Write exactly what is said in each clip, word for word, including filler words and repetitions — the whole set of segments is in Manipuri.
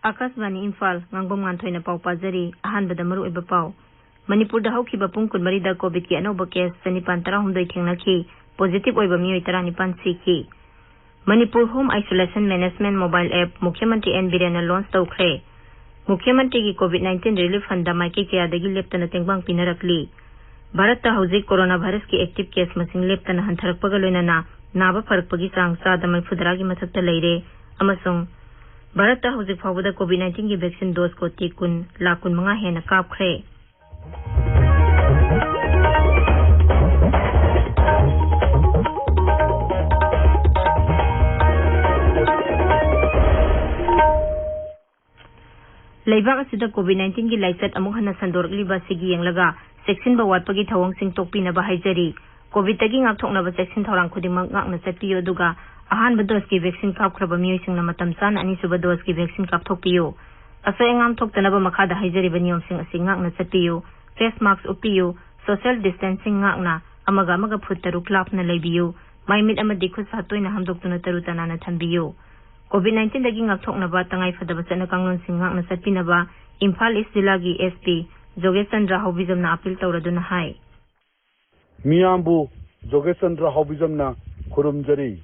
ꯑꯥꯀꯥꯁꯕꯥꯅꯤ ꯏꯝꯐꯥꯜ, ꯉꯥꯡꯕꯝ ꯉꯥꯟꯊꯣꯏꯅ ꯄꯥꯎ ꯄꯥꯖꯔꯤ꯫ ꯑꯍꯥꯟꯕꯗ ꯃꯔꯨꯑꯣꯏꯕ ꯄꯥꯎ꯫ ꯃꯅꯤꯄꯨꯔꯗ ꯍꯧꯈꯤꯕ ꯄꯨꯡ ꯀꯨꯟꯃꯔꯤꯗ ꯀꯣꯚꯤꯗꯀꯤ ꯑꯅꯧꯕ ꯀꯦꯁ ꯆꯅꯤꯄꯥꯟ ꯇꯔꯥꯍꯨꯝꯗꯣꯏ ꯊꯦꯡꯅꯈꯤ꯫ ꯄꯣꯖꯤꯇꯤꯚ ꯑꯣꯏꯕ ꯃꯤꯑꯣꯏ ꯇꯔꯥꯅꯤꯄꯥꯟ ꯁꯤꯈꯤ꯫ Manipur home isolation management mobile app ꯃꯨꯈ꯭ꯌ ꯃꯟꯇ꯭ꯔꯤ ꯑꯦꯟ ꯕꯤꯔꯦꯟꯅ ꯂꯣꯟꯆ ꯇꯧꯈ꯭ꯔꯦ꯫ ꯃꯨꯈ꯭ꯌ ꯃꯟꯇ꯭ꯔꯤꯒꯤ ꯀꯣꯚꯤꯗ ꯅꯥꯏꯟꯇꯤꯟ ꯔꯤꯂꯤꯐ ꯐꯟꯗ ꯃꯥꯏꯀꯩ ꯀꯌꯥꯗꯒꯤ ꯂꯦꯞꯇꯅ ꯇꯦꯡꯕꯥꯡ ꯄꯤꯅꯔꯛꯂꯤ꯫ ꯚꯥꯔꯠꯇ ꯍꯧꯖꯤꯛ ꯀꯣꯔꯣꯅꯥ ꯚꯥꯏꯔꯁꯀꯤ ꯑꯦꯛꯇꯤꯚ ꯀꯦꯁ ꯃꯁꯤꯡ ꯂꯦꯞꯇꯅ ꯍꯟꯊꯔꯛꯄꯒ ꯂꯣꯏꯅꯅ ꯅꯥꯕ ꯐꯔꯛꯄꯒꯤ ꯆꯥꯡ ꯆꯥꯗ ꯃꯔꯤꯐꯨꯇꯔꯥꯒꯤ ꯃꯊꯛꯇ ꯂꯩꯔꯦ ꯑꯃꯁꯨꯡ ꯚꯥꯔꯠꯇ ꯍꯧꯖꯤꯛ ꯐꯥꯎꯕꯗ ꯀꯣꯚꯤꯗ ꯅꯥꯏꯟꯇꯤꯟꯒꯤ ꯚꯦꯛꯁꯤꯟ ꯗꯣꯁ ꯀꯣꯇꯤ ꯀꯨꯟ ꯂꯥꯈ ꯀꯨꯟꯃꯉꯥ ꯍꯦꯟꯅ ꯀꯥꯞꯈ꯭ꯔꯦ꯫ ꯂꯩꯕꯥꯛ ꯑꯁꯤꯗ ꯀꯣꯚꯤꯗ ꯅꯥꯏꯟꯇꯤꯟꯒꯤ ꯂꯥꯏꯆꯠ ꯑꯃꯨꯛ ꯍꯟꯅ ꯁꯟꯗꯣꯔꯛꯂꯤꯕ ꯑꯁꯤꯒꯤ ꯌꯦꯡꯂꯒ ꯆꯦꯛꯁꯤꯟꯕ ꯋꯥꯠꯄꯒꯤ ꯊꯧꯑꯣꯡꯁꯤꯡ ꯇꯣꯛꯄꯤꯅꯕ ꯍꯥꯏꯖꯔꯤ꯫ ꯀꯣꯚꯤꯗꯇꯒꯤ ꯉꯥꯛꯊꯣꯛꯅꯕ ꯆꯦꯛꯁꯤꯟ ꯊꯧꯔꯥꯡ ꯈꯨꯗꯤꯡꯃꯛ ꯉꯥꯛꯅ ꯆꯠꯄꯤꯌꯨ, ꯑꯗꯨꯒ ꯑꯍꯥꯟꯕ ꯗꯣꯁꯀꯤ ꯚꯦꯛꯁꯤꯟ ꯀꯥꯞꯈ꯭ꯔꯕ ꯃꯤꯑꯣꯏꯁꯤꯡꯅ ꯃꯇꯝ ꯆꯥꯅ ꯑꯅꯤꯁꯨꯕ ꯗꯣꯁꯀꯤ ꯚꯦꯛꯁꯤꯟ ꯀꯥꯞꯊꯣꯛꯄꯤꯌꯨ꯫ ꯑꯁꯣꯏ ꯑꯉꯥꯝ ꯊꯣꯛꯇꯅꯕ ꯃꯈꯥꯗ ꯍꯥꯏꯖꯔꯤꯕ ꯅꯤꯌꯣꯝꯁꯤꯡ ꯑꯁꯤ ꯉꯥꯛꯅ ꯆꯠꯄꯤꯌꯨ: ꯐꯦꯁ ꯃꯥꯁꯛ ꯎꯞꯄꯤꯌꯨ, ꯁꯣꯁꯤꯌꯦꯜ ꯗꯤꯁꯇꯦꯟꯁꯤꯡ ꯉꯥꯛꯅ ꯑꯃꯒ ꯑꯃꯒ ꯐꯨꯠ ꯇꯔꯨꯛ ꯂꯥꯞꯅ ꯂꯩꯕꯤꯌꯨ, ꯃꯥꯏ ꯃꯤꯠ ꯑꯃꯗꯤ ꯈꯨꯠ ꯁꯥ ꯇꯣꯏꯅ ꯍꯥꯝꯗꯣꯛꯇꯨꯅ ꯇꯔꯨ ꯇꯅꯥꯟꯅ ꯊꯝꯕꯤꯌꯨ꯫ ꯀꯣꯚꯤꯗ ꯅꯥꯏꯟꯇꯤꯟꯗꯒꯤ ꯉꯥꯛꯊꯣꯛꯅꯕ ꯇꯉꯥꯏ ꯐꯗꯕ ꯆꯠꯅ ꯀꯥꯡꯂꯣꯟꯁꯤꯡ ꯉꯥꯛꯅ ꯆꯠꯄꯤꯅꯕ ꯏꯝꯐꯥꯜ ꯏꯁ ꯖꯤꯂꯥꯒꯤ ꯑꯦꯁ ꯄꯤ ꯖꯣꯒꯦꯁ ꯆꯟꯗ꯭ꯔ ꯍꯥꯎꯕꯤꯖꯝꯅ ꯑꯥꯄꯤꯜ ꯇꯧꯔꯗꯨꯅ ꯍꯥꯏ꯫ ꯃꯤꯌꯥꯝꯕꯨ ꯖꯣꯒꯦꯁ ꯆꯟꯗ꯭ꯔ ꯍꯥꯎꯕꯤꯖꯝꯅ ꯈꯨꯔꯨꯝꯖꯔꯤ꯫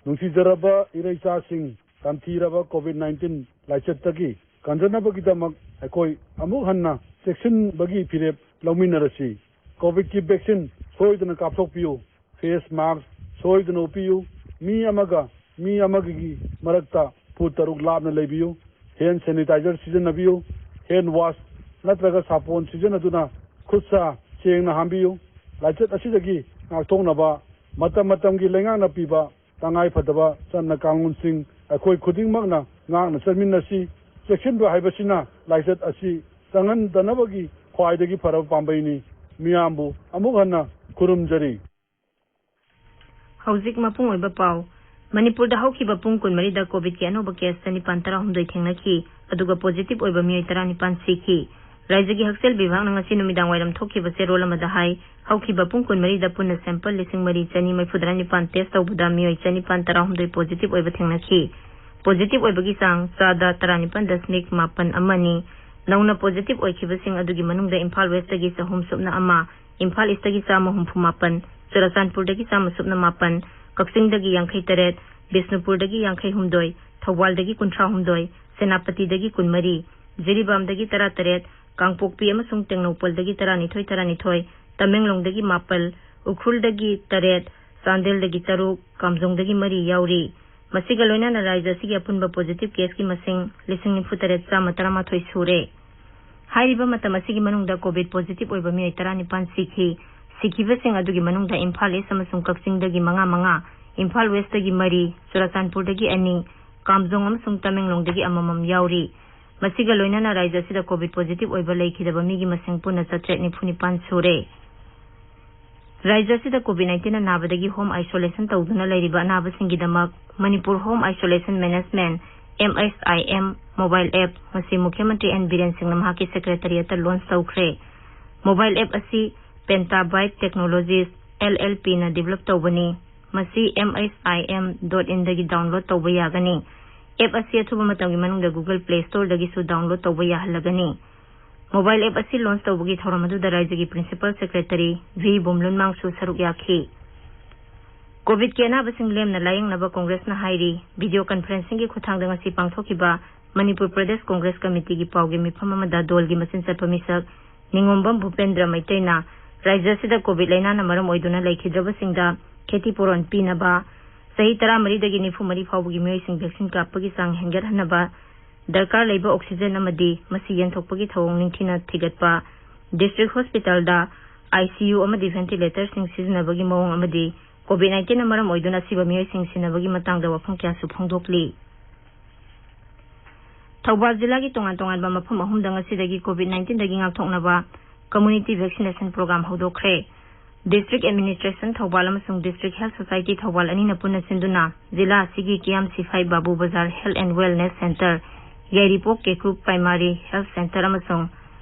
ꯅꯨꯡꯁꯤꯖꯔꯕ ꯏꯔꯩꯆꯥꯁꯤꯡ, ꯇꯝꯊꯤꯔꯕ ꯀꯣꯚꯤꯗ ꯅꯥꯏꯟꯇꯤꯟ ꯂꯥꯏꯆꯠꯇꯒꯤ ꯀꯟꯖꯅꯕꯒꯤꯗꯃꯛ ꯑꯩꯈꯣꯏ ꯑꯃꯨꯛ ꯍꯟꯅ ꯆꯦꯛꯁꯤꯟꯕꯒꯤ ꯐꯤꯔꯦꯞ ꯂꯧꯃꯤꯟꯅꯔꯁꯤ꯫ ꯀꯣꯚꯤꯗꯀꯤ ꯚꯦꯛꯁꯤꯟ ꯁꯣꯏꯗꯅ ꯀꯥꯞꯊꯣꯛꯄꯤꯌꯨ꯫ ꯐꯦꯁ ꯃꯥꯁꯛ ꯁꯣꯏꯗꯅ ꯎꯞꯄꯤꯌꯨ꯫ ꯃꯤ ꯑꯃꯒ ꯃꯤ ꯑꯃꯒꯤ ꯃꯔꯛꯇ ꯐꯨꯠ ꯇꯔꯨꯛ ꯂꯥꯞꯅ ꯂꯩꯕꯤꯌꯨ꯫ ꯍꯦꯟ ꯁꯦꯅꯤꯇꯥꯏꯖꯔ ꯁꯤꯖꯤꯟꯅꯕꯤꯌꯨ꯫ ꯍꯦꯟ ꯋꯥꯁ ꯅꯠꯇ꯭ꯔꯒ ꯁꯥꯄꯣꯟ ꯁꯤꯖꯤꯟꯅꯗꯨꯅ ꯈꯨꯠ ꯁꯥ ꯁꯦꯡꯅ ꯍꯥꯝꯕꯤꯌꯨ꯫ ꯂꯥꯏꯆꯠ ꯑꯁꯤꯗꯒꯤ ꯉꯥꯛꯊꯣꯛꯅꯕ ꯃꯇꯝ ꯃꯇꯝꯒꯤ ꯂꯩꯉꯥꯛꯅ ꯄꯤꯕ ꯇꯉꯥꯏ ꯐꯗꯕ ꯆꯠꯅ ꯀꯥꯡꯂꯣꯟꯁꯤꯡ ꯑꯩꯈꯣꯏ ꯈꯨꯗꯤꯡꯃꯛꯅ ꯉꯥꯛꯅ ꯆꯠꯃꯤꯟꯅꯁꯤ꯫ ꯆꯦꯛꯁꯤꯟꯕ ꯍꯥꯏꯕꯁꯤꯅ ꯂꯥꯏꯆꯠ ꯑꯁꯤ ꯆꯪꯍꯟꯗꯅꯕꯒꯤ ꯈ꯭ꯋꯥꯏꯗꯒꯤ ꯐꯔꯕ ꯄꯥꯝꯕꯩꯅꯤ꯫ ꯃꯤꯌꯥꯝꯕꯨ ꯑꯃꯨꯛ ꯍꯟꯅ ꯈꯨꯔꯨꯝꯖꯔꯤ꯫ ꯍꯧꯖꯤꯛ ꯃꯄꯨꯡ ꯑꯣꯏꯕ ꯄꯥꯎ꯫ ꯃꯅꯤꯄꯨꯔꯗ ꯍꯧꯈꯤꯕ ꯄꯨꯡ ꯀꯨꯟꯃꯔꯤꯗ ꯀꯣꯚꯤꯗꯀꯤ ꯑꯅꯧꯕ ꯀꯦꯁ ꯆꯅꯤꯄꯥꯟ ꯇꯔꯥꯍꯨꯝꯗꯣꯏ ꯊꯦꯡꯅꯈꯤ, ꯑꯗꯨꯒ ꯄꯣꯖꯤꯇꯤꯚ ꯑꯣꯏꯕ ꯃꯤꯑꯣꯏ ꯇꯔꯥꯅꯤꯄꯥꯟ ꯁꯤꯈꯤ꯫ ꯔꯥꯏꯖ꯭ꯌꯒꯤ ꯍꯛꯁꯦꯜ ꯕꯤꯚꯥꯒꯅ ꯉꯁꯤ ꯅꯨꯃꯤꯗꯥꯡ ꯋꯥꯏꯔꯝ ꯊꯣꯛꯈꯤꯕ ꯆꯦꯔꯣꯜ ꯑꯃꯗ ꯍꯥꯏ, ꯍꯧꯈꯤꯕ ꯄꯨꯡ ꯀꯨꯟꯃꯔꯤꯗ ꯄꯨꯟꯅ ꯁꯦꯝꯄꯜ ꯂꯤꯁꯤꯡ ꯃꯔꯤ ꯆꯅꯤ ꯃꯔꯤꯐꯨꯇꯔꯥ ꯅꯤꯄꯥꯟ ꯇꯦꯁ ꯇꯧꯕꯗ ꯃꯤꯑꯣꯏ ꯆꯅꯤꯄꯥꯟ ꯇꯔꯥꯍꯨꯝꯗꯣꯏ ꯄꯣꯖꯤꯇꯤꯚ ꯑꯣꯏꯕ ꯊꯦꯡꯅꯈꯤ꯫ ꯄꯣꯖꯤꯇꯤꯚ ꯑꯣꯏꯕꯒꯤ ꯆꯥꯡ ꯆꯥꯗ ꯇꯔꯥꯅꯤꯄꯥꯟ ꯗꯁꯃꯤꯛ ꯃꯥꯄꯟ ꯑꯃꯅꯤ꯫ ꯅꯧꯅ ꯄꯣꯖꯤꯇꯤꯚ ꯑꯣꯏꯈꯤꯕꯁꯤꯡ ꯑꯗꯨꯒꯤ ꯃꯅꯨꯡꯗ ꯏꯝꯐꯥꯜ ꯋꯦꯁꯇꯒꯤ ꯆꯍꯨꯝ ꯁꯨꯞꯅ ꯑꯃ, ꯏꯝꯐꯥꯜ ꯏꯁꯇꯒꯤ ꯆꯥꯝꯃ ꯍꯨꯝꯐꯨ ꯃꯥꯄꯟ, ꯆꯨꯔꯆꯥꯟꯄꯨꯔꯗꯒꯤ ꯆꯥꯝꯃ ꯁꯨꯞꯅ ꯃꯥꯄꯟ, ꯀꯛꯆꯤꯡꯗꯒꯤ ꯌꯥꯡꯈꯩ ꯇꯔꯦꯠ, ꯕꯤꯁꯅꯨꯄꯨꯔꯗꯒꯤ ꯌꯥꯡꯈꯩ ꯍꯨꯝꯗꯣꯏ, ꯊꯧꯕꯥꯜꯗꯒꯤ ꯀꯨꯟꯊ꯭ꯔꯥ ꯍꯨꯝꯗꯣꯏ, ꯁꯦꯅꯥꯄꯇꯤꯗꯒꯤ ꯀꯨꯟꯃꯔꯤ, ꯖꯤꯔꯤꯕꯥꯝꯗꯒꯤ ꯇꯔꯥ ꯇꯔꯦꯠ, ꯀꯥꯡꯄꯣꯛꯄꯤ ꯑꯃꯁꯨꯡ ꯇꯦꯡꯅꯧꯄꯜꯗꯒꯤ ꯇꯔꯥꯅꯤꯊꯣꯏ ꯇꯔꯥꯅꯤꯊꯣꯏ, ꯇꯃꯦꯡꯂꯣꯡꯗꯒꯤ ꯃꯥꯄꯜ, ꯎꯈ꯭ꯔꯨꯜꯗꯒꯤ ꯇꯔꯦꯠ, ꯆꯥꯟꯗꯦꯜꯗꯒꯤ ꯇꯔꯨꯛ, ꯀꯥꯝꯖꯣꯡꯗꯒꯤ ꯃꯔꯤ ꯌꯥꯎꯔꯤ꯫ ꯃꯁꯤꯒ ꯂꯣꯏꯅꯅ ꯔꯥꯖ꯭ꯌ ꯑꯁꯤꯒꯤ ꯑꯄꯨꯟꯕ ꯄꯣꯖꯤꯇꯤꯚ ꯀꯦꯁꯀꯤ ꯃꯁꯤꯡ ꯂꯤꯁꯤꯡ ꯅꯤꯐꯨ ꯇꯔꯦꯠ ꯆꯥꯝꯃ ꯇꯔꯥꯃꯥꯊꯣꯏ ꯁꯨꯔꯦ꯫ ꯍꯥꯏꯔꯤꯕ ꯃꯇꯝ ꯑꯁꯤꯒꯤ ꯃꯅꯨꯡꯗ ꯀꯣꯚꯤꯗ ꯄꯣꯖꯤꯇꯤꯚ ꯑꯣꯏꯕ ꯃꯤꯑꯣꯏ ꯇꯔꯥꯅꯤꯄꯥꯟ ꯁꯤꯈꯤ꯫ ꯁꯤꯈꯤꯕꯁꯤꯡ ꯑꯗꯨꯒꯤ ꯃꯅꯨꯡꯗ ꯏꯝꯐꯥꯜ ꯏꯁ ꯑꯃꯁꯨꯡ ꯀꯛꯆꯤꯡꯗꯒꯤ ꯃꯉꯥ ꯃꯉꯥ, ꯏꯝꯐꯥꯜ ꯋꯦꯁꯇꯒꯤ ꯃꯔꯤ, ꯆꯨꯔꯆꯥꯟꯄꯨꯔꯗꯒꯤ ꯑꯅꯤ, ꯀꯥꯝꯖꯣꯡ ꯑꯃꯁꯨꯡ ꯇꯃꯦꯡꯂꯣꯡꯗꯒꯤ ꯑꯃꯃꯝ ꯌꯥꯎꯔꯤ꯫ ꯃꯁꯤꯒ ꯂꯣꯏꯅꯅ ꯔꯥꯖ꯭ꯌ ꯑꯁꯤꯗ ꯀꯣꯚꯤꯗ ꯄꯣꯖꯤꯇꯤꯚ ꯑꯣꯏꯕ ꯂꯩꯈꯤꯗꯕ ꯃꯤꯒꯤ ꯃꯁꯤꯡ ꯄꯨꯟꯅ ꯆꯥꯇ꯭ꯔꯦꯠ ꯅꯤꯐꯨ ꯅꯤꯄꯥꯟ ꯁꯨꯔꯦ꯫ ꯔꯥꯖ꯭ꯌ ꯑꯁꯤꯗ ꯀꯣꯚꯤꯗ ꯅꯥꯏꯟꯇꯤꯟꯅ ꯅꯥꯕꯗꯒꯤ ꯍꯣꯝ ꯑꯥꯏꯁꯣꯂꯦꯁꯟ ꯇꯧꯗꯨꯅ ꯂꯩꯔꯤꯕ ꯑꯅꯥꯕꯁꯤꯡꯒꯤꯗꯃꯛ Manipur home isolation management, M S I M, mobile app ꯃꯁꯤ ꯃꯨꯈ꯭ꯌ ꯃꯟꯇ꯭ꯔꯤ ꯑꯦꯟ ꯕꯤꯔꯦꯟ ꯁꯤꯡꯅ ꯃꯍꯥꯛꯀꯤ ꯁꯦꯀ꯭ꯔꯦꯇꯔꯤꯌꯦꯠꯇ ꯂꯣꯟꯆ ꯇꯧꯈ꯭ꯔꯦ꯫ ꯃꯣꯕꯥꯏꯜ ꯑꯦꯞ ꯑꯁꯤ ꯄꯦꯟꯇꯥꯕꯥꯏꯠ ꯇꯦꯛꯅꯣꯂꯣꯖꯤꯁ, ꯑꯦꯜ ꯑꯦꯜ ꯄꯤꯅ ꯗꯤꯕꯦꯂꯞ ꯇꯧꯕꯅꯤ꯫ ꯃꯁꯤ M S I M dot ꯏꯟꯗꯒꯤ ꯗꯥꯎꯟꯂꯣꯗ ꯇꯧꯕ ꯌꯥꯒꯅꯤ꯫ ꯑꯦꯞ ꯑꯁꯤ ꯑꯊꯨꯕ ꯃꯇꯝꯒꯤ ꯃꯅꯨꯡꯗ ꯒꯨꯒꯜ ꯄ꯭ꯂꯦ ꯁ꯭ꯇꯣꯔꯗꯒꯤꯁꯨ ꯗꯥꯎꯟꯂꯣꯗ ꯇꯧꯕ ꯌꯥꯍꯜꯂꯒꯅꯤ꯫ ꯃꯣꯕꯥꯏꯜ ꯑꯦꯞ ꯑꯁꯤ ꯂꯣꯟꯆ ꯇꯧꯕꯒꯤ ꯊꯧꯔꯝ ꯑꯗꯨꯗ ꯔꯥꯖ꯭ꯌꯒꯤ ꯄ꯭ꯔꯤꯟꯁꯤꯄꯥꯜ ꯁꯦꯀ꯭ꯔꯦꯇꯔꯤ ꯚꯤ ꯕꯨꯝꯂꯨꯟꯃꯥꯡꯁꯨ ꯁꯔꯨꯛ ꯌꯥꯈꯤ꯫ ꯀꯣꯚꯤꯗꯀꯤ ꯑꯅꯥꯕꯁꯤꯡ ꯂꯦꯝꯅ ꯂꯥꯌꯦꯡꯅꯕ ꯀꯣꯡꯒ꯭ꯔꯦꯁꯅ ꯍꯥꯏꯔꯤ꯫ ꯚꯤꯗꯤꯑꯣ ꯀꯟꯐꯔꯦꯟꯁꯤꯡꯒꯤ ꯈꯨꯠꯊꯥꯡꯗ ꯉꯁꯤ ꯄꯥꯡꯊꯣꯛꯈꯤꯕ ꯃꯅꯤꯄꯨꯔ ꯄ꯭ꯔꯗꯦꯁ ꯀꯣꯡꯒ꯭ꯔꯦꯁ ꯀꯃꯤꯇꯤꯒꯤ ꯄꯥꯎꯒꯤ ꯃꯤꯐꯝ ꯑꯃꯗ ꯗꯣꯜꯒꯤ ꯃꯆꯤꯟ ꯆꯠꯄ ꯃꯤꯁꯛ ꯅꯤꯉꯣꯝꯕꯝ ꯚꯨꯄꯦꯟꯗ꯭ꯔ ꯃꯩꯇꯩꯅ ꯔꯥꯖ꯭ꯌ ꯑꯁꯤꯗ ꯀꯣꯚꯤꯗ ꯂꯥꯏꯅꯥꯅ ꯃꯔꯝ ꯑꯣꯏꯗꯨꯅ ꯂꯩꯈꯤꯗ꯭ꯔꯕꯁꯤꯡꯗ ꯈꯦꯇꯤ ꯄꯨꯔꯣꯟ ꯄꯤꯅꯕ, ꯆꯍꯤ ꯇꯔꯥꯃꯔꯤꯗꯒꯤ ꯅꯤꯐꯨ ꯃꯔꯤ ꯐꯥꯎꯕꯒꯤ ꯃꯤꯑꯣꯏꯁꯤꯡ ꯚꯦꯛꯁꯤꯟ ꯀꯥꯞꯄꯒꯤ ꯆꯥꯡ ꯍꯦꯟꯒꯠꯍꯟꯅꯕ, ꯗꯔꯀꯥꯔ ꯂꯩꯕ ꯑꯣꯛꯁꯤꯖꯦꯟ ꯑꯃꯗꯤ ꯃꯁꯤ ꯌꯦꯟꯊꯣꯛꯄꯒꯤ ꯊꯧꯑꯣꯡ ꯅꯤꯡꯊꯤꯅ ꯊꯤꯒꯠꯄ, ꯗꯤꯁꯇ꯭ꯔꯤꯛ ꯍꯣꯁꯄꯤꯇꯥꯜꯗ ꯑꯥꯏ ꯁꯤ ꯌꯨ ꯑꯃꯗꯤ ꯚꯦꯟꯇꯤꯂꯦꯇꯔꯁꯤꯡ ꯁꯤꯖꯤꯟꯅꯕꯒꯤ ꯃꯑꯣꯡ ꯑꯃꯗꯤ ꯀꯣꯚꯤꯗ ꯅꯥꯏꯟꯇꯤꯟꯅ ꯃꯔꯝ ꯑꯣꯏꯗꯨꯅ ꯑꯁꯤꯕ ꯃꯤꯑꯣꯏꯁꯤꯡ ꯁꯤꯟꯅꯕꯒꯤ ꯃꯇꯥꯡꯗ ꯋꯥꯐꯝ ꯀꯌꯥꯁꯨ ꯐꯣꯡꯗꯣꯛꯂꯤ꯫ ꯊꯧꯕꯥꯜ ꯖꯤꯂꯥꯒꯤ ꯇꯣꯉꯥꯟ ꯇꯣꯉꯥꯟꯕ ꯃꯐꯝ ꯑꯍꯨꯝꯗ ꯉꯁꯤꯗꯒꯤ ꯀꯣꯚꯤꯗ ꯅꯥꯏꯟꯇꯤꯟꯗꯒꯤ ꯉꯥꯛꯊꯣꯛꯅꯕ ꯀꯝꯃ꯭ꯌꯨꯅꯤꯇꯤ ꯚꯦꯛꯁꯤꯅꯦꯁꯟ ꯄ꯭ꯔꯣꯒ꯭ꯔꯥꯝ ꯍꯧꯗꯣꯛꯈ꯭ꯔꯦ꯫ ꯗꯤꯁꯇ꯭ꯔꯤꯛ ꯑꯦꯗꯃꯤꯅꯤꯁꯇ꯭ꯔꯦꯁꯟ ꯊꯧꯕꯥꯜ ꯑꯃꯁꯨꯡ ꯗꯤꯁꯇ꯭ꯔꯤꯛ ꯍꯦꯜꯊ ꯁꯣꯁꯥꯏꯇꯤ ꯊꯧꯕꯥꯜ ꯑꯅꯤꯅ ꯄꯨꯟꯅ ꯁꯤꯟꯗꯨꯅ ꯖꯤꯂꯥ ꯑꯁꯤꯒꯤ ꯀꯤꯌꯥꯝ Siphai Babu Bazar health and wellness centre, Yairipok ꯀꯦꯀ꯭ꯔꯨ ꯄ꯭ꯔꯥꯏꯃꯥꯔꯤ ꯍꯦꯜꯊ ꯁꯦꯟꯇꯔ ꯑꯃꯁꯨꯡ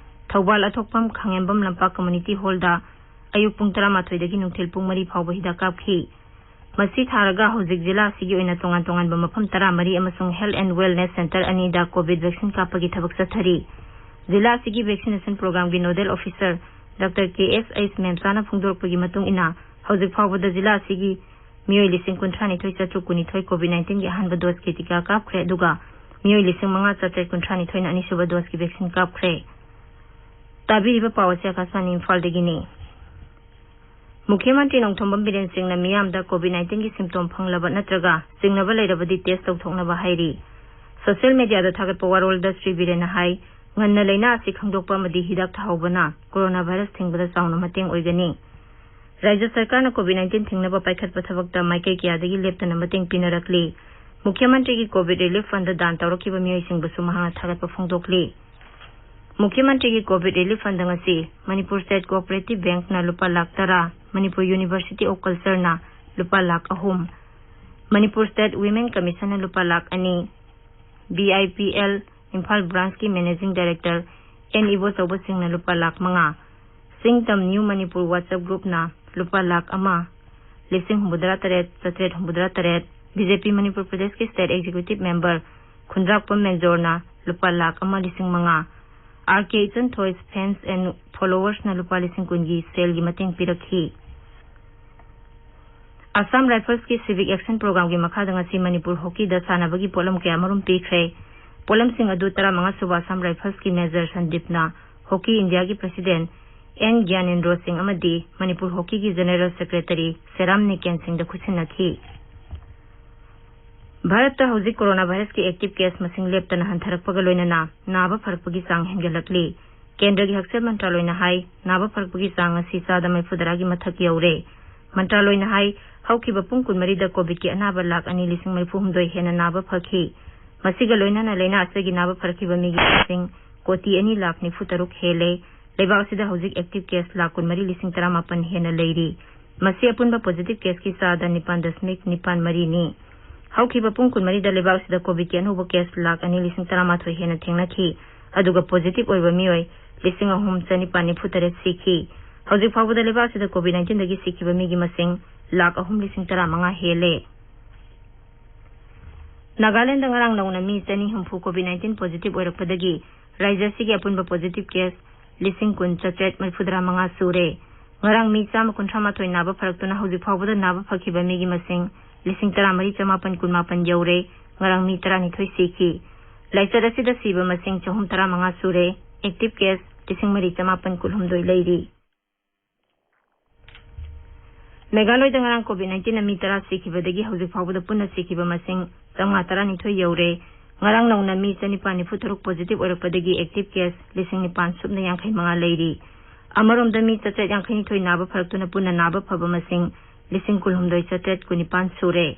ꯊꯧꯕꯥꯜ ꯑꯊꯣꯛꯄꯝ ꯈꯥꯉꯦꯝꯕꯝ ꯂꯝꯄꯥꯛ ꯀꯝꯃ꯭ꯌꯨꯅꯤꯇꯤ ꯍꯣꯜꯗ ꯑꯌꯨꯛ ꯄꯨꯡ ꯇꯔꯥꯃꯥꯊꯣꯏꯗꯒꯤ ꯅꯨꯡꯊꯤꯜ ꯄꯨꯡ ꯃꯔꯤ ꯐꯥꯎꯕ ꯍꯤꯗꯥꯛ ꯀꯥꯞꯈꯤ꯫ ꯃꯁꯤ ꯊꯥꯔꯒ ꯍꯧꯖꯤꯛ ꯖꯤꯂꯥ ꯑꯁꯤꯒꯤ ꯑꯣꯏꯅ ꯇꯣꯉꯥꯟ ꯇꯣꯉꯥꯟꯕ ꯃꯐꯝ ꯇꯔꯥꯃꯔꯤ ꯑꯃꯁꯨꯡ Health and Wellness Centre ꯑꯅꯤꯗ COVID vaccine ꯀꯥꯞꯄꯒꯤ ꯊꯕꯛ ꯆꯠꯊꯔꯤ꯫ ꯖꯤꯂꯥ ꯑꯁꯤꯒꯤ vaccination programꯒꯤ nodal officer Dr. K S H ꯃꯦꯝꯆꯥꯅ ꯐꯣꯡꯗꯣꯔꯛꯄꯒꯤ ꯃꯇꯨꯡ ꯏꯟꯅ, ꯍꯧꯖꯤꯛ ꯐꯥꯎꯕꯗ ꯖꯤꯂꯥ ꯑꯁꯤꯒꯤ ꯃꯤꯑꯣꯏ ꯂꯤꯁꯤꯡ ꯀꯨꯟꯊ꯭ꯔꯥꯅꯤꯊꯣꯏ ꯆꯥꯇ꯭ꯔꯨꯛ ꯀꯨꯟꯅꯤꯊꯣꯏ COVID nineteenꯒꯤ ꯑꯍꯥꯟꯕ doseꯀꯤ ꯇꯤꯀꯥ ꯀꯥꯞꯈ꯭ꯔꯦ, ꯑꯗꯨꯒ ꯃꯤꯑꯣꯏ ꯂꯤꯁꯤꯡ ꯃꯉꯥ ꯆꯥꯇ꯭ꯔꯦꯠ ꯀꯨꯟꯊ꯭ꯔꯥꯅꯤꯊꯣꯏꯅ ꯑꯅꯤꯁꯨꯕ doseꯀꯤ vaccine ꯀꯥꯞꯈ꯭ꯔꯦ꯫ ꯇꯥꯕꯤꯔꯤꯕ ꯄꯥꯎ ꯑꯁꯤ ꯑꯀꯥꯁꯕꯥꯅꯤ ꯏꯝꯐꯥꯜꯗꯒꯤꯅꯤ꯫ ꯃꯨꯈ꯭ꯌ ꯃꯟꯇ꯭ꯔꯤ ꯅꯣꯡꯊꯣꯝꯕꯝ ꯕꯤꯔꯦꯟ ꯁꯤꯡꯅ ꯃꯤꯌꯥꯝꯗ COVID nineteenꯒꯤ symptom ꯐꯪꯂꯕ ꯅꯠꯇ꯭ꯔꯒ ꯆꯤꯡꯅꯕ ꯂꯩꯔꯕꯗꯤ test ꯇꯧꯊꯣꯛꯅꯕ ꯍꯥꯏꯔꯤ꯫ Social mediaꯗ ꯊꯥꯒꯠꯄ ꯋꯥꯔꯣꯜꯗ ꯁ꯭ꯔꯤ ꯕꯤꯔꯦꯟꯅ ꯍꯥꯏ, ꯉꯟꯅ ꯂꯩꯅꯥ ꯑꯁꯤ ꯈꯪꯗꯣꯛꯄ ꯑꯃꯗꯤ ꯍꯤꯗꯥꯛ ꯊꯥꯍꯧꯕꯅ coronavirus ꯊꯤꯡꯕꯗ ꯆꯥꯎꯅ ꯃꯇꯦꯡ ꯑꯣꯏꯒꯅꯤ꯫ ꯔꯥꯖ꯭ꯌ ꯁꯔꯀꯥꯔꯅ COVID nineteen ꯊꯤꯡꯅꯕ ꯄꯥꯏꯈꯠꯄ ꯊꯕꯛꯇ ꯃꯥꯏꯀꯩ ꯀꯌꯥꯗꯒꯤ ꯂꯦꯞꯇꯅ ꯃꯇꯦꯡ ꯄꯤꯅꯔꯛꯂꯤ꯫ ꯃꯨꯈ꯭ꯌ ꯃꯟꯇ꯭ꯔꯤꯒꯤ COVID relief fundꯗ ꯗꯥꯟ ꯇꯧꯔꯛꯈꯤꯕ ꯃꯤꯑꯣꯏꯁꯤꯡꯕꯨꯁꯨ ꯃꯍꯥꯛꯅ ꯊꯥꯒꯠꯄ ꯐꯣꯡꯗꯣꯛꯂꯤ꯫ ꯃꯨꯈ꯭ꯌ ꯃꯟꯇ꯭ꯔꯤꯒꯤ COVID relief fundꯗ ꯉꯁꯤ ꯃꯅꯤꯄꯨꯔ State Cooperative Bankꯅ ꯂꯨꯄꯥ ꯂꯥꯈ ꯇꯔꯥ, ꯃꯅꯤꯄꯨꯔ University of Cultureꯅ ꯂꯨꯄꯥ ꯂꯥꯈ ꯑꯍꯨꯝ, ꯃꯅꯤꯄꯨꯔ State Women Commissionꯅ ꯂꯨꯄꯥ ꯂꯥꯈ ꯑꯅꯤ, B I P L Imphal branchꯀꯤ managing director N ꯏꯕꯣꯆꯧꯕꯁꯤꯡꯅ ꯂꯨꯄꯥ ꯂꯥꯈ ꯃꯉꯥ, ꯁꯤꯡꯇꯝ New Manipur WhatsApp groupꯅ ꯂꯨꯄꯥ ꯂꯥꯈ ꯑꯃ, ꯂꯤꯁꯤꯡ ꯍꯨꯝꯐꯨꯇꯔꯥ ꯇꯔꯦꯠ ꯆꯥꯇ꯭ꯔꯦꯠ ꯍꯨꯝꯐꯨꯇꯔꯥ ꯇꯔꯦꯠ, BJP ꯃꯅꯤꯄꯨꯔ ꯄ꯭ꯔꯗꯦꯁꯀꯤ State Executive Member ꯈꯨꯟꯗ꯭ꯔꯥꯛꯄꯝ ꯃꯦꯟꯖꯣꯔꯅ ꯂꯨꯄꯥ ꯂꯥꯈ ꯑꯃ ꯂꯤꯁꯤꯡ ꯃꯉꯥ, R K ꯏꯆꯟꯊꯣꯏ fans and followersꯅ ꯂꯨꯄꯥ ꯂꯤꯁꯤꯡ ꯀꯨꯟꯒꯤ ꯁꯦꯜꯒꯤ ꯃꯇꯦꯡ ꯄꯤꯔꯛꯈꯤ꯫ Assam Riflesꯀꯤ Civic Action Programꯒꯤ ꯃꯈꯥꯗ ꯉꯁꯤ ꯃꯅꯤꯄꯨꯔ ꯍꯣꯀꯤꯗ ꯁꯥꯟꯅꯕꯒꯤ ꯄꯣꯠꯂꯝ ꯀꯌꯥꯃꯔꯨꯝ ꯄꯤꯈ꯭ꯔꯦ꯫ ꯄꯣꯠꯂꯝꯁꯤꯡ ꯑꯗꯨ ꯇꯔꯥꯃꯉꯥ ꯁꯨꯕ Assam Riflesꯀꯤ Major ꯁꯟꯗꯤꯞꯅ ꯍꯣꯀꯤ ꯏꯟꯗꯤꯌꯥꯒꯤ President N ꯒ꯭ꯌꯥꯅꯦꯟꯗ꯭ꯔꯣ ꯁꯤꯡ ꯑꯃꯗꯤ ꯃꯅꯤꯄꯨꯔ ꯍꯣꯀꯤꯒꯤ General Secretary ꯁꯦꯔꯥꯝ ꯅꯤꯀꯦꯟ ꯁꯤꯡꯗ ꯈꯨꯠꯁꯤꯟꯅꯈꯤ꯫ ꯚꯥꯔꯠꯇ ꯍꯧꯖꯤꯛ coronavirusꯀꯤ active case ꯃꯁꯤꯡ ꯂꯦꯞꯇꯅ ꯍꯟꯊꯔꯛꯄꯒ ꯂꯣꯏꯅꯅ ꯅꯥꯕ ꯐꯔꯛꯄꯒꯤ ꯆꯥꯡ ꯍꯦꯟꯒꯠꯂꯛꯂꯤ꯫ ꯀꯦꯟꯗ꯭ꯔꯒꯤ ꯍꯛꯁꯦꯜ ꯃꯟꯇ꯭ꯔꯥꯂꯣꯏꯅ ꯍꯥꯏ, ꯅꯥꯕ ꯐꯔꯛꯄꯒꯤ ꯆꯥꯡ ꯑꯁꯤ ꯆꯥꯗ ꯃꯔꯤꯐꯨꯇꯔꯥꯒꯤ ꯃꯊꯛ ꯌꯧꯔꯦ꯫ ꯃꯟꯇ꯭ꯔꯥꯂꯣꯏꯅ ꯍꯥꯏ, ꯍꯧꯈꯤꯕ ꯄꯨꯡ ꯀꯨꯟꯃꯔꯤꯗ COVIDꯀꯤ ꯑꯅꯥꯕ ꯂꯥꯈ ꯑꯅꯤ ꯂꯤꯁꯤꯡ ꯃꯔꯤꯐꯨ ꯍꯨꯝꯗꯣꯏ ꯍꯦꯟꯅ ꯅꯥꯕ ꯐꯈꯤ꯫ ꯃꯁꯤꯒ ꯂꯣꯏꯅꯅ ꯂꯥꯏꯅꯥ ꯑꯁꯤꯒꯤ ꯅꯥꯕ ꯐꯔꯛꯈꯤꯕ ꯃꯤꯒꯤ ꯃꯁꯤꯡ ꯀꯣꯇꯤ ꯑꯅꯤ ꯂꯥꯈ ꯅꯤꯐꯨ ꯇꯔꯨꯛ ꯍꯦꯜꯂꯦ꯫ ꯂꯩꯕꯥꯛ ꯑꯁꯤꯗ ꯍꯧꯖꯤꯛ active case ꯂꯥꯈ ꯀꯨꯟꯃꯔꯤ ꯂꯤꯁꯤꯡ ꯇꯔꯥꯃꯥꯄꯟ ꯍꯦꯟꯅ ꯂꯩꯔꯤ꯫ ꯃꯁꯤ ꯑꯄꯨꯟꯕ positive caseꯀꯤ ꯆꯥꯗ ꯅꯤꯄꯥꯟ ꯗꯁꯃꯤꯛ ꯅꯤꯄꯥꯟ ꯃꯔꯤꯅꯤ꯫ ꯍꯧꯈꯤꯕ ꯄꯨꯡ ꯀꯨꯟꯃꯔꯤꯗ ꯂꯩꯕꯥꯛ ꯑꯁꯤꯗ COVIDꯀꯤ ꯑꯅꯧꯕ case ꯂꯥꯈ ꯑꯅꯤ ꯂꯤꯁꯤꯡ ꯇꯔꯥꯃꯥꯊꯣꯏ ꯍꯦꯟꯅ ꯊꯦꯡꯅꯈꯤ꯫ ꯑꯗꯨꯒ positive ꯑꯣꯏꯕ ꯃꯤꯑꯣꯏ ꯂꯤꯁꯤꯡ ꯑꯍꯨꯝ ꯆꯅꯤꯄꯥꯟ ꯅꯤꯐꯨ ꯇꯔꯦꯠ ꯁꯤꯈꯤ꯫ ꯍꯧꯖꯤꯛ ꯐꯥꯎꯕꯗ ꯂꯩꯕꯥꯛ ꯑꯁꯤꯗ COVID nineteenꯗꯒꯤ ꯁꯤꯈꯤꯕ ꯃꯤꯒꯤ ꯃꯁꯤꯡ ꯂꯥꯈ ꯑꯍꯨꯝ ꯂꯤꯁꯤꯡ ꯇꯔꯥꯃꯉꯥ ꯍꯦꯜꯂꯦ꯫ ꯅꯥꯒꯥꯂꯦꯟꯗ ꯉꯔꯥꯡ ꯅꯧꯅ ꯃꯤ ꯆꯅꯤ ꯍꯨꯝꯐꯨ COVID nineteen positive ꯑꯣꯏꯔꯛꯄꯗꯒꯤ ꯔꯥꯖ꯭ꯌ ꯑꯁꯤꯒꯤ ꯑꯄꯨꯟꯕ positive case ꯂꯤꯁꯤꯡ ꯀꯨꯟ ꯆꯥꯇ꯭ꯔꯦꯠ ꯃꯔꯤꯐꯨꯇꯔꯥ ꯃꯉꯥ ꯁꯨꯔꯦ꯫ ꯉꯔꯥꯡ ꯃꯤ ꯆꯥꯝꯃ ꯀꯨꯟꯊ꯭ꯔꯥ ꯃꯥꯊꯣꯏ ꯅꯥꯕ ꯐꯔꯛꯇꯨꯅ ꯍꯧꯖꯤꯛ ꯐꯥꯎꯕꯗ ꯅꯥꯕ ꯐꯈꯤꯕ ꯃꯤꯒꯤ ꯃꯁꯤꯡ ꯂꯤꯁꯤꯡ ꯇꯔꯥꯃꯔꯤ ꯆꯃꯥꯄꯟ ꯀꯨꯟꯃꯥꯄꯟ ꯌꯧꯔꯦ꯫ ꯉꯔꯥꯡ ꯃꯤ ꯇꯔꯥꯅꯤꯊꯣꯏ ꯁꯤꯈꯤ꯫ ꯂꯥꯏꯆꯠ ꯑꯁꯤꯗ ꯁꯤꯕ ꯃꯁꯤꯡ ꯆꯍꯨꯝ ꯇꯔꯥꯃꯉꯥ ꯁꯨꯔꯦ꯫ Active case ꯂꯤꯁꯤꯡ ꯃꯔꯤ ꯆꯃꯥꯄꯟ ꯀꯨꯟꯍꯨꯝꯗꯣꯏ ꯂꯩꯔꯤ꯫ ꯃꯦꯘꯥꯂꯣꯏꯗ ꯉꯔꯥꯡ COVID nineteen ꯃꯤ ꯇꯔꯥ ꯁꯤꯈꯤꯕꯗꯒꯤ ꯍꯧꯖꯤꯛ ꯐꯥꯎꯕꯗ ꯄꯨꯟꯅ ꯁꯤꯈꯤꯕ ꯃꯁꯤꯡ ꯆꯥꯝꯃꯉꯥ ꯇꯔꯥꯅꯤꯊꯣꯏ ꯌꯧꯔꯦ꯫ ꯉꯔꯥꯡ ꯅꯧꯅ ꯃꯤ ꯆꯅꯤꯄꯥꯟ ꯅꯤꯐꯨ ꯇꯔꯨꯛ positive ꯑꯣꯏꯔꯛꯄꯗꯒꯤ active case ꯂꯤꯁꯤꯡ ꯅꯤꯄꯥꯟ ꯁꯨꯞꯅ ꯌꯥꯡꯈꯩ ꯃꯉꯥ ꯂꯩꯔꯤ꯫ ꯑꯃꯔꯣꯝꯗ ꯃꯤ ꯆꯥꯇ꯭ꯔꯦꯠ ꯌꯥꯡꯈꯩ ꯅꯤꯊꯣꯏ ꯅꯥꯕ ꯐꯔꯛꯇꯨꯅ ꯄꯨꯟꯅ ꯅꯥꯕ ꯐꯕ ꯃꯁꯤꯡ ꯂꯤꯁꯤꯡ ꯀꯨꯟꯍꯨꯝꯗꯣꯏ ꯆꯥꯇ꯭ꯔꯦꯠ ꯀꯨꯟꯅꯤꯄꯥꯟ ꯁꯨꯔꯦ꯫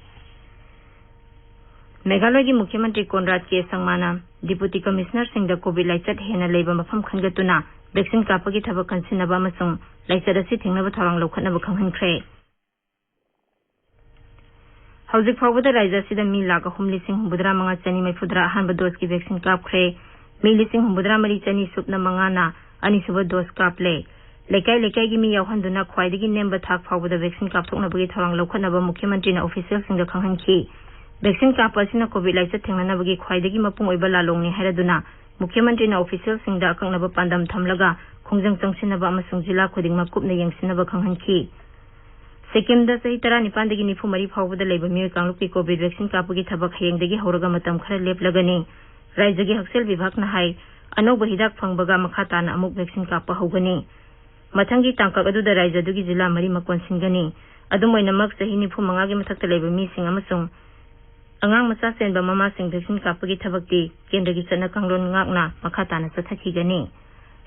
ꯃꯦꯘꯥꯂꯣꯏꯒꯤ ꯃꯨꯈ꯭ꯌ ꯃꯟꯇ꯭ꯔꯤ ꯀꯣꯟꯔꯥꯗ ꯀꯦ ꯁꯪꯃꯥꯅ Deputy Commissionerꯁꯤꯡꯗ COVID ꯂꯥꯏꯆꯠ ꯍꯦꯟꯅ ꯂꯩꯕ ꯃꯐꯝ ꯈꯟꯒꯠꯇꯨꯅ vaccine ꯀꯥꯞꯄꯒꯤ ꯊꯕꯛ ꯀꯟꯁꯤꯟꯅꯕ ꯑꯃꯁꯨꯡ ꯂꯥꯏꯆꯠ ꯑꯁꯤ ꯊꯤꯡꯅꯕ ꯊꯧꯔꯥꯡ ꯂꯧꯈꯠꯅꯕ ꯈꯪꯍꯟꯈ꯭ꯔꯦ꯫ ꯍꯧꯖꯤꯛ ꯐꯥꯎꯕꯗ ꯔꯥꯖ꯭ꯌ ꯑꯁꯤꯗ ꯃꯤ ꯂꯥꯈ ꯑꯍꯨꯝ ꯂꯤꯁꯤꯡ ꯍꯨꯝꯐꯨꯇꯔꯥ ꯃꯉꯥ ꯆꯅꯤ ꯃꯔꯤꯐꯨꯇꯔꯥ ꯑꯍꯥꯟꯕ doseꯀꯤ vaccine ꯀꯥꯞꯈ꯭ꯔꯦ꯫ ꯃꯤ ꯂꯤꯁꯤꯡ ꯍꯨꯝꯐꯨꯇꯔꯥ ꯃꯔꯤ ꯆꯅꯤ ꯁꯨꯞꯅ ꯃꯉꯥꯅ ꯑꯅꯤꯁꯨꯕ dose ꯀꯥꯞꯂꯦ꯫ ꯂꯩꯀꯥꯏ ꯂꯩꯀꯥꯏꯒꯤ ꯃꯤ ꯌꯥꯎꯍꯟꯗꯨꯅ ꯈ꯭ꯋꯥꯏꯗꯒꯤ ꯅꯦꯝꯕ ꯊꯥꯛ ꯐꯥꯎꯕꯗ vaccine ꯀꯥꯞꯊꯣꯛꯅꯕꯒꯤ ꯊꯧꯔꯥꯡ ꯂꯧꯈꯠꯅꯕ ꯃꯨꯈ꯭ꯌ ꯃꯟꯇ꯭ꯔꯤꯅ officialꯁꯤꯡꯗ ꯈꯪꯍꯟꯈꯤ꯫ Vaccine ꯀꯥꯞꯄ ꯑꯁꯤꯅ COVID ꯂꯥꯏꯆꯠ ꯊꯦꯡꯅꯅꯕꯒꯤ ꯈ꯭ꯋꯥꯏꯗꯒꯤ ꯃꯄꯨꯡ ꯑꯣꯏꯕ ꯂꯥꯂꯣꯡꯅꯤ ꯍꯥꯏꯔꯗꯨꯅ ꯃꯨꯈ꯭ꯌ ꯃꯟꯇ꯭ꯔꯤꯅ officialꯁꯤꯡꯗ ꯑꯀꯛꯅꯕ ꯄꯥꯟꯗꯝ ꯊꯝꯂꯒ ꯈꯣꯡꯖꯪ ꯆꯪꯁꯤꯟꯅꯕ ꯑꯃꯁꯨꯡ ꯖꯤꯂꯥ ꯈꯨꯗꯤꯡꯃꯛ ꯀꯨꯞꯅ ꯌꯦꯡꯁꯤꯟꯅꯕ ꯈꯪꯍꯟꯈꯤ꯫ ꯁꯤꯛꯀꯤꯝꯗ ꯆꯍꯤ ꯇꯔꯥꯅꯤꯄꯥꯟꯗꯒꯤ ꯅꯤꯐꯨ ꯃꯔꯤ ꯐꯥꯎꯕꯗ ꯂꯩꯕ ꯃꯤꯑꯣꯏ ꯀꯥꯡꯂꯨꯞꯀꯤ COVID vaccine ꯀꯥꯞꯄꯒꯤ ꯊꯕꯛ ꯍꯌꯦꯡꯗꯒꯤ ꯍꯧꯔꯒ ꯃꯇꯝ ꯈꯔ ꯂꯦꯞꯂꯒꯅꯤ꯫ ꯔꯥꯖ꯭ꯌꯒꯤ ꯍꯛꯁꯦꯜ ꯕꯤꯚꯥꯒꯅ ꯍꯥꯏ, ꯑꯅꯧꯕ ꯍꯤꯗꯥꯛ ꯐꯪꯕꯒ ꯃꯈꯥ ꯇꯥꯅ ꯑꯃꯨꯛ vaccine ꯀꯥꯞꯄ ꯍꯧꯒꯅꯤ꯫ ꯃꯊꯪꯒꯤ ꯇꯥꯡꯀꯛ ꯑꯗꯨꯗ ꯔꯥꯖ꯭ꯌꯗꯨꯒꯤ ꯖꯤꯂꯥ ꯃꯔꯤꯃꯛ ꯀꯣꯟꯁꯤꯟꯒꯅꯤ꯫ ꯑꯗꯨꯝ ꯑꯣꯏꯅꯃꯛ, ꯆꯍꯤ ꯅꯤꯐꯨ ꯃꯉꯥꯒꯤ ꯃꯊꯛꯇ ꯂꯩꯕ ꯃꯤꯁꯤꯡ ꯑꯃꯁꯨꯡ ꯑꯉꯥꯡ ꯃꯆꯥ ꯆꯦꯟꯕ ꯃꯃꯥꯁꯤꯡ vaccine ꯀꯥꯞꯄꯒꯤ ꯊꯕꯛꯇꯤ ꯀꯦꯟꯗ꯭ꯔꯒꯤ ꯆꯠꯅ ꯀꯥꯡꯂꯣꯟ ꯉꯥꯛꯅ ꯃꯈꯥ ꯇꯥꯅ ꯆꯠꯊꯈꯤꯒꯅꯤ꯫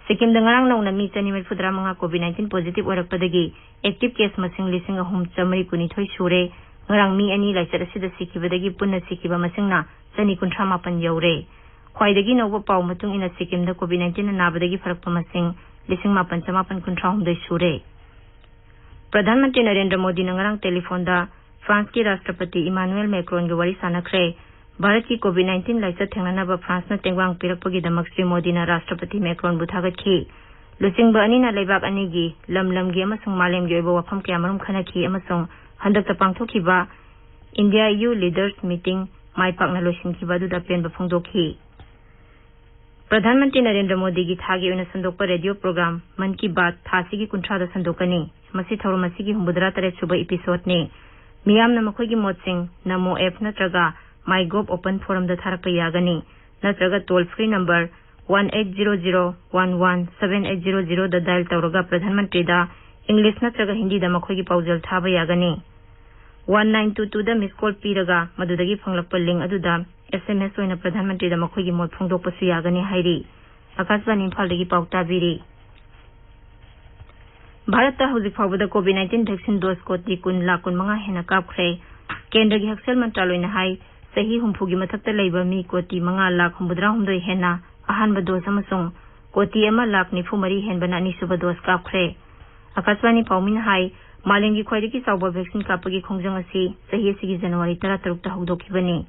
ꯁꯤꯛꯀꯤꯝꯗ ꯉꯔꯥꯡ ꯅꯧꯅ ꯃꯤ ꯆꯅꯤ ꯃꯔꯤꯐꯨꯇꯔꯥ ꯃꯉꯥ COVID nineteen positive ꯑꯣꯏꯔꯛꯄꯗꯒꯤ active case ꯃꯁꯤꯡ ꯂꯤꯁꯤꯡ ꯑꯍꯨꯝ ꯆꯥꯃꯔꯤ ꯀꯨꯟꯅꯤꯊꯣꯏ ꯁꯨꯔꯦ꯫ ꯉꯔꯥꯡ ꯃꯤ ꯑꯅꯤ ꯂꯥꯏꯆꯠ ꯑꯁꯤꯗ ꯁꯤꯈꯤꯕꯗꯒꯤ ꯄꯨꯟꯅ ꯁꯤꯈꯤꯕ ꯃꯁꯤꯡꯅ ꯆꯅꯤ ꯀꯨꯟꯊ꯭ꯔꯥ ꯃꯥꯄꯟ ꯌꯧꯔꯦ꯫ ꯈ꯭ꯋꯥꯏꯗꯒꯤ ꯅꯧꯕ ꯄꯥꯎ ꯃꯇꯨꯡ ꯏꯟꯅ, ꯁꯤꯛꯀꯤꯝꯗ COVID nineteen ꯅꯥꯕꯗꯒꯤ ꯐꯔꯛꯄ ꯃꯁꯤꯡ ꯂꯤꯁꯤꯡ ꯃꯥꯄꯟ ꯆꯃꯥꯄꯟ ꯀꯨꯟꯊ꯭ꯔꯥ ꯍꯨꯝꯗꯣꯏ ꯁꯨꯔꯦ꯫ ꯄ꯭ꯔꯙꯥꯟ ꯃꯟꯇ꯭ꯔꯤ ꯅꯔꯦꯟꯗ꯭ꯔ ꯃꯣꯗꯤꯅ ꯉꯔꯥꯡ ꯇꯦꯂꯤꯐꯣꯟꯗ ꯐ꯭ꯔꯥꯟꯁꯀꯤ ꯔꯥꯁꯇ꯭ꯔꯄꯇꯤ ꯏꯃꯥꯅꯨꯑꯦꯜ ꯃꯦꯀ꯭ꯔꯣꯟꯒ ꯋꯥꯔꯤ ꯁꯥꯟꯅꯈ꯭ꯔꯦ꯫ ꯚꯥꯔꯠꯀꯤ COVID nineteen ꯂꯥꯏꯆꯠ ꯊꯦꯡꯅꯅꯕ ꯐ꯭ꯔꯥꯟꯁꯅ ꯇꯦꯡꯕꯥꯡ ꯄꯤꯔꯛꯄꯒꯤꯗꯃꯛ ꯁ꯭ꯔꯤ ꯃꯣꯗꯤꯅ ꯔꯥꯁꯇ꯭ꯔꯄꯇꯤ ꯃꯦꯀ꯭ꯔꯣꯟꯕꯨ ꯊꯥꯒꯠꯈꯤ꯫ ꯂꯨꯆꯤꯡꯕ ꯑꯅꯤꯅ ꯂꯩꯕꯥꯛ ꯑꯅꯤꯒꯤ, ꯂꯝ ꯂꯝꯒꯤ ꯑꯃꯁꯨꯡ ꯃꯥꯂꯦꯝꯒꯤ ꯑꯣꯏꯕ ꯋꯥꯐꯝ ꯀꯌꯥꯃꯔꯨꯝ ꯈꯟꯅꯈꯤ ꯑꯃꯁꯨꯡ ꯍꯟꯗꯛꯇ ꯄꯥꯡꯊꯣꯛꯈꯤꯕ India E U Leaders Meeting ꯃꯥꯏ ꯄꯥꯛꯅ ꯂꯣꯏꯁꯤꯟꯈꯤꯕ ꯑꯗꯨꯗ ꯑꯄꯦꯟꯕ ꯐꯣꯡꯗꯣꯛꯈꯤ꯫ ꯄ꯭ꯔꯙꯥꯟ ꯃꯟꯇ꯭ꯔꯤ ꯅꯔꯦꯟꯗ꯭ꯔ ꯃꯣꯗꯤꯒꯤ ꯊꯥꯒꯤ ꯑꯣꯏꯅ ꯁꯟꯗꯣꯛꯄ ꯔꯦꯗꯤꯑꯣ ꯄ꯭ꯔꯣꯒ꯭ꯔꯥꯝ ꯃꯟ ꯀꯤ ꯕꯥꯠ ꯊꯥꯁꯤꯒꯤ ꯀꯨꯟꯊ꯭ꯔꯥꯗ ꯁꯟꯗꯣꯛꯀꯅꯤ꯫ ꯃꯁꯤ ꯊꯧꯔꯝ ꯑꯁꯤꯒꯤ ꯍꯨꯝꯐꯨꯇꯔꯥ ꯇꯔꯦꯠ ꯁꯨꯕ ꯏꯄꯤꯁꯣꯗꯅꯤ꯫ ꯃꯤꯌꯥꯝꯅ ꯃꯈꯣꯏꯒꯤ ꯃꯣꯠꯁꯤꯡ ꯅꯃꯣ ꯑꯦꯞ ꯅꯠꯇ꯭ꯔꯒ MyGov open forumꯗ ꯊꯥꯔꯛꯄ ꯌꯥꯒꯅꯤ, ꯅꯠꯇ꯭ꯔꯒ toll free number one eight zero zero one one seven eight zero zeroꯗ dial ꯇꯧꯔꯒ ꯄ꯭ꯔꯙꯥꯟ ꯃꯟꯇ꯭ꯔꯤꯗ English ꯅꯠꯇ꯭ꯔꯒ ꯍꯤꯟꯗꯤꯗ ꯃꯈꯣꯏꯒꯤ ꯄꯥꯎꯖꯦꯜ ꯊꯥꯕ ꯌꯥꯒꯅꯤ꯫ One nine two twoꯗ miss call ꯄꯤꯔꯒ ꯃꯗꯨꯗꯒꯤ ꯐꯪꯂꯛꯄ link ꯑꯗꯨꯗ S M S ꯑꯣꯏꯅ ꯄ꯭ꯔꯙꯥꯟ ꯃꯟꯇ꯭ꯔꯤꯗ ꯃꯈꯣꯏꯒꯤ ꯃꯣꯠ ꯐꯣꯡꯗꯣꯛꯄꯁꯨ ꯌꯥꯒꯅꯤ ꯍꯥꯏꯔꯤ꯫ ꯑꯀꯥꯁꯕꯥꯅꯤ ꯏꯝꯐꯥꯜꯗꯒꯤ ꯄꯥꯎ ꯇꯥꯕꯤꯔꯤ꯫ ꯚꯥꯔꯠꯇ ꯍꯧꯖꯤꯛ ꯐꯥꯎꯕꯗ COVID nineteen vaccine dose ꯀꯣꯇꯤ ꯀꯨꯟ ꯂꯥꯈ ꯀꯨꯟꯃꯉꯥ ꯍꯦꯟꯅ ꯀꯥꯞꯈ꯭ꯔꯦ꯫ ꯀꯦꯟꯗ꯭ꯔꯒꯤ ꯍꯛꯁꯦꯜ ꯃꯟꯇ꯭ꯔꯥꯂꯣꯏꯅ ꯍꯥꯏ, ꯆꯍꯤ ꯍꯨꯝꯐꯨꯒꯤ ꯃꯊꯛꯇ ꯂꯩꯕ ꯃꯤ ꯀꯣꯇꯤ ꯃꯉꯥ ꯂꯥꯈ ꯍꯨꯝꯐꯨꯇꯔꯥ ꯍꯨꯝꯗꯣꯏ ꯍꯦꯟꯅ ꯑꯍꯥꯟꯕ dose ꯑꯃꯁꯨꯡ ꯀꯣꯇꯤ ꯑꯃ ꯂꯥꯈ ꯅꯤꯐꯨ ꯃꯔꯤ ꯍꯦꯟꯕꯅ ꯑꯅꯤꯁꯨꯕ dose ꯀꯥꯞꯈ꯭ꯔꯦ꯫ ꯑꯀꯥꯁꯕꯥꯅꯤ ꯄꯥꯎꯃꯤꯅ ꯍꯥꯏ, ꯃꯥꯂꯦꯝꯒꯤ ꯈ꯭ꯋꯥꯏꯗꯒꯤ ꯆꯥꯎꯕ vaccine ꯀꯥꯞꯄꯒꯤ ꯈꯣꯡꯖꯪ ꯑꯁꯤ ꯆꯍꯤ ꯑꯁꯤꯒꯤ January ꯇꯔꯥꯇꯔꯨꯛꯇ ꯍꯧꯗꯣꯛꯈꯤꯕꯅꯤ꯫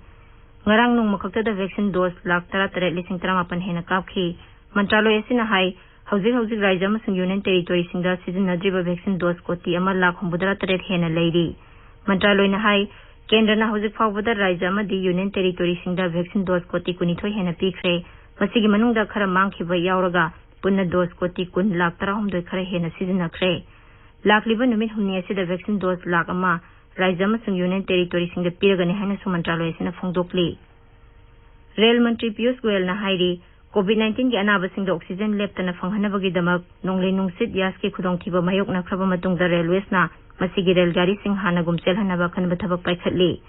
ꯉꯔꯥꯡ ꯅꯣꯡꯃ ꯈꯛꯇꯗ vaccine dose ꯂꯥꯈ ꯇꯔꯥꯇꯔꯦꯠ ꯂꯤꯁꯤꯡ ꯇꯔꯥꯃꯥꯄꯟ ꯍꯦꯟꯅ ꯀꯥꯞꯈꯤ꯫ ꯃꯟꯇ꯭ꯔꯥꯂꯣꯏ ꯑꯁꯤꯅ ꯍꯥꯏ, ꯍꯧꯖꯤꯛ ꯍꯧꯖꯤꯛ ꯔꯥꯖ꯭ꯌ ꯑꯃꯁꯨꯡ union territoryꯁꯤꯡꯗ ꯁꯤꯖꯤꯟꯅꯗ꯭ꯔꯤꯕ vaccine dose ꯀꯣꯇꯤ ꯑꯃ ꯂꯥꯈ ꯍꯨꯝꯐꯨꯇꯔꯥ ꯇꯔꯦꯠ ꯍꯦꯟꯅ ꯂꯩꯔꯤ꯫ ꯃꯟꯇ꯭ꯔꯥꯂꯣꯏꯅ ꯍꯥꯏ, ꯀꯦꯟꯗ꯭ꯔꯅ ꯍꯧꯖꯤꯛ ꯐꯥꯎꯕꯗ ꯔꯥꯖ꯭ꯌ ꯑꯃꯗꯤ union territoryꯁꯤꯡꯗ vaccine dose ꯀꯣꯇꯤ ꯀꯨꯟꯅꯤꯊꯣꯏ ꯍꯦꯟꯅ ꯄꯤꯈ꯭ꯔꯦ꯫ ꯃꯁꯤꯒꯤ ꯃꯅꯨꯡꯗ ꯈꯔ ꯃꯥꯡꯈꯤꯕ ꯌꯥꯎꯔꯒ ꯄꯨꯟꯅ dose ꯀꯣꯇꯤ ꯀꯨꯟ ꯂꯥꯈ ꯇꯔꯥꯍꯨꯝꯗꯣꯏ ꯈꯔ ꯍꯦꯟꯅ ꯁꯤꯖꯤꯟꯅꯈ꯭ꯔꯦ꯫ ꯂꯥꯛꯂꯤꯕ ꯅꯨꯃꯤꯠ ꯍꯨꯝꯅꯤ ꯑꯁꯤꯗ vaccine dose ꯂꯥꯈ ꯑꯃ ꯔꯥꯖ꯭ꯌ ꯑꯃꯁꯨꯡ union territoryꯁꯤꯡꯗ ꯄꯤꯔꯒꯅꯤ ꯍꯥꯏꯅꯁꯨ ꯃꯟꯇ꯭ꯔꯥꯂꯣꯏ ꯑꯁꯤꯅ ꯐꯣꯡꯗꯣꯛꯂꯤ꯫ ꯔꯦꯜ ꯃꯟꯇ꯭ꯔꯤ ꯄꯤꯌꯨꯁ ꯒꯣꯌꯜꯅ ꯍꯥꯏꯔꯤ, COVID nineteenꯒꯤ ꯑꯅꯥꯕꯁꯤꯡꯗ oxygen ꯂꯦꯞꯇꯅ ꯐꯪꯍꯟꯅꯕꯒꯤꯗꯃꯛ ꯅꯣꯡꯂꯩ ꯅꯨꯡꯁꯤꯠ ꯌꯥꯁꯀꯤ ꯈꯨꯗꯣꯡꯊꯤꯕ ꯃꯥꯌꯣꯛꯅꯈ꯭ꯔꯕ ꯃꯇꯨꯡꯗ railwaysꯅ ꯃꯁꯤꯒꯤ ꯔꯦꯜ ꯒꯥꯔꯤꯁꯤꯡ ꯍꯥꯟꯅꯒꯨꯝ ꯆꯦꯜꯍꯟꯅꯕ ꯑꯀꯟꯕ ꯊꯕꯛ ꯄꯥꯏꯈꯠꯂꯤ꯫